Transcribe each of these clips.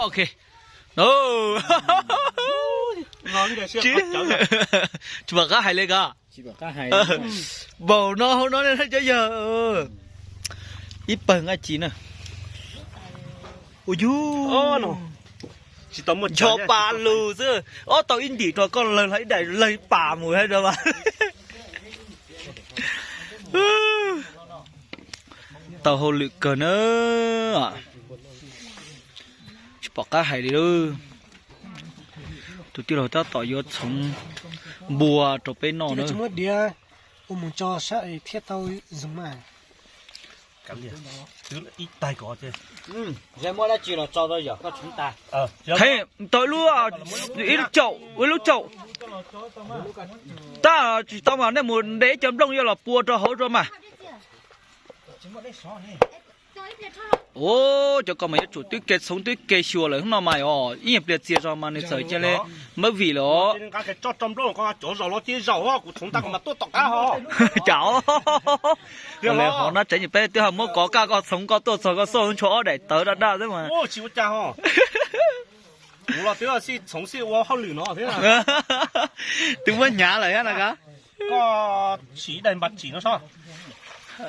Ok. Tsis pom qab hais li ko. Npaum no hauv no ne cov yawg. Ib pawg nqaij ci na. Ua yug, ncho pa lug xwb. Ob tau ib ntim rau koj lawg hlo ib daim lawg pas mus hab rau mas. Tau hauj lwm kawg na. Tsis pom qab hais li lauj. Tus tij laug tab tom yuav txhoov npua rau peb noj na. Qheb tau ib lub, ib lub caum, ib lub caum. Tab tsis tau mas nej mus de ib co nplooj yuav los pua rau hauv rau mas. Ua, cov ko mas yuav tsum twb ke txhoov twb ke xyuas lawm hnub no mas os, ib nyuag pliag txias zog mas nws txawm cia li mab vim lawm os. Cas na, tseem peb twb ho muab kov kaj koj txhoov koj tuaj txog koj xauj ntshua ob daim tawv daj daj xwb mas. Twb muab hnyav lawm thiab na.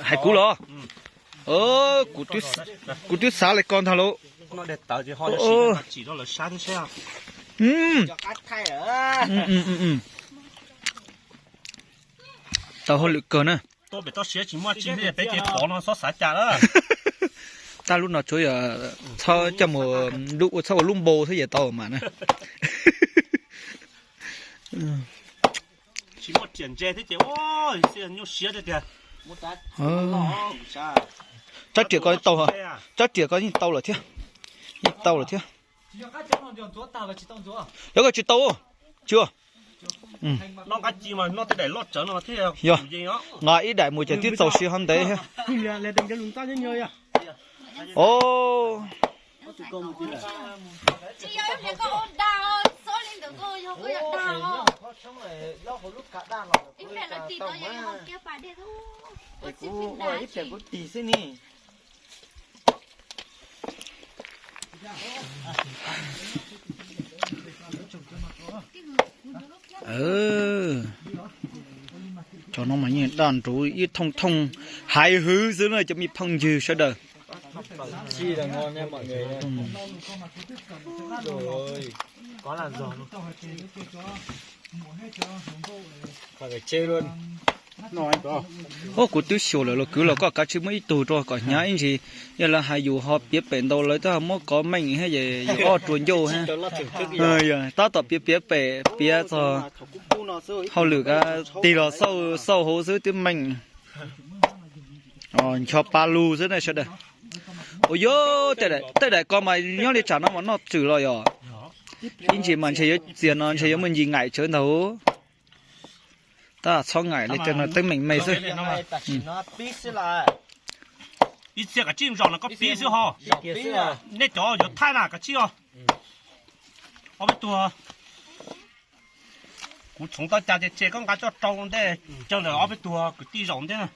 Hais kuv los? Kuv twb xav li ko ntag lauj. Tau hauj lwm kawg na. Tab lub no tsuav yog txhob coj mus, txhob ua lub npau xwb yog tau mas na. Rab riam ko tau, rab riam ko yeej tau lawm thiab, yeej tau lawm thiab. Yog koj tsis tau, tsis ua. Yog, nqa ib daim mus ces twb txaus siv ho ntev thiab. Ib pliag kuv tig xwb ni. Cov no mas yeej daj nruv ib thooj thooj, haiv hwv xwb na cov me phooj ywg sawv daws. Ua kuv twb xyuas lawm los kwv los koj kav tsij muab ib tug rau kom hnyav ib ntsis. Yog lawv hais yus ho piav pem ntau lawv twb ho muab kov meej thiab es yus ob rua ncauj thiab. Tab tom piav piav pem piav txog hauj lwm tig los xauj hauv xwb twb meej. Ncho pa lug xwb na sawv daws. Ua yog tej daim ko mas nyob li tsam no mas noj tsawm los yog. Ib ntsis mas ntshe yuav txias no ntshe yuav muaj ntsis ngaim tsawv ntag. Tab txhob ngaim li, tej no teeb meem me xwb. Ib txhia kav tsij zaum no koj pib xwb ho. Nej cov yuav thaij na kav tsij os. Ob peb tug. Kuv txhoov tau cas ces koj nqa coj rau ntej, coj ntawm ob peb tug kwv tij zaum ntej na.